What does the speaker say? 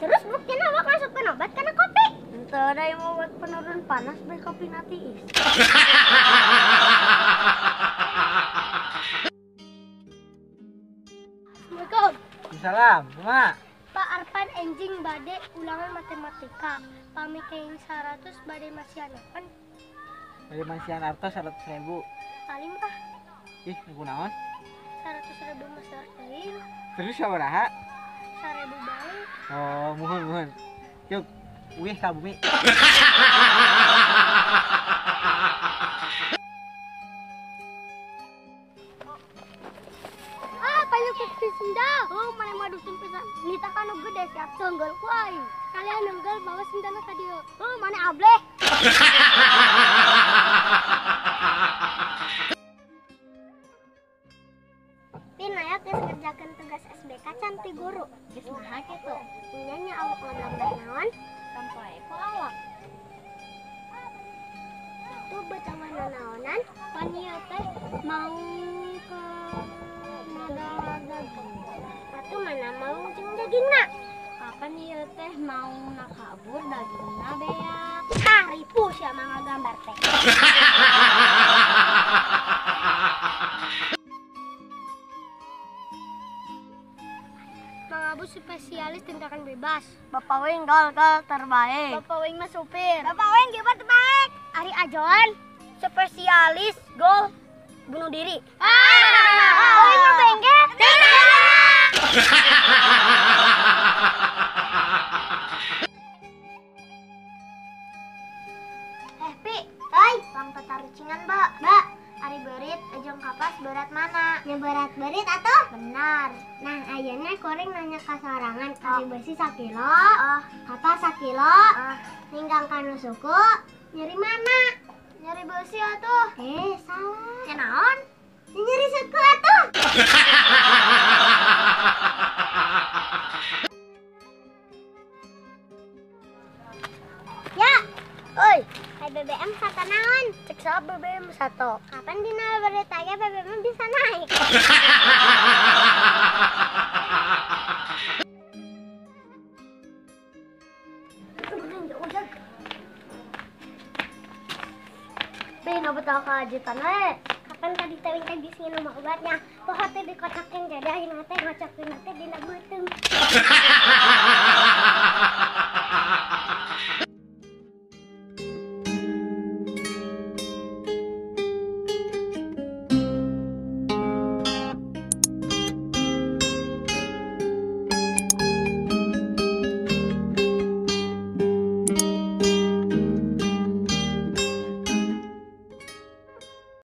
Terus buktina awak ngasupkeun obat kana kopi. Henteu da ieu obat penurun panas bae kopi na tiis. Assalamualaikum. Salam, kumaha? Pak Arpan enjing bade ulangan matematika. Pami keing 100 bade masihan naon? Bade masihan artos 100.000. Paling tah. Ih, kunaon? 100.000 mah seueur teuing. Terus sabaraha? 1.000 bae. Oh, muhun muhun. Yuk, uih ka bumi. Ah, panyukuk ti sendal. Oh, mana mah dusun pisan. Nita kanu gede siap senggol ku aing. Kalian nenggel bawa sendalna ka dieu. Oh, mana ableh. Pin aya geus ngerjakeun tugas SBK can ti guru. Geus naha kitu? Nya nya awak ngagambar naon? Sampoe ku awak. Tuh betah nanaonan, pan ieu teh mau ke modal daging. Atuh mana mau jeung dagingna? Kapan ieu teh mau nakabur dagingna beak? Tah ripuh sia mah ngagambar teh. Mang Abu spesialis tindakan bebas. Bapak Wing gol gol terbaik. Bapak Wing mah supir. Bapak Wing kiper terbaik. Ari Ajoan spesialis gol bunuh diri. Ah, Wing mah bengkel. Pi, hai, pang tatarucingan, Mbak. Mbak, ari beurit jeung kapas berat mana? Nya berat beurit atuh? Benar. Nah, ayeuna kuring nanya ka sorangan, ari beusi sakilo, oh, kapas sakilo, oh, ninggang kanu suku, nyeri mana? Nyeri beusi atuh. Salah. Nya naon? Nyeri suku atuh. Ya, oi. BBM satu naon? Cek saha BBM satu. Kapan dina berita ge BBM bisa naik? Pin obat kajutan we. Kapan tadi teh teh geus nginum obatnya? Poho teh dikocokeun jadi ayeuna teh ngocokeun teh dina beuteung.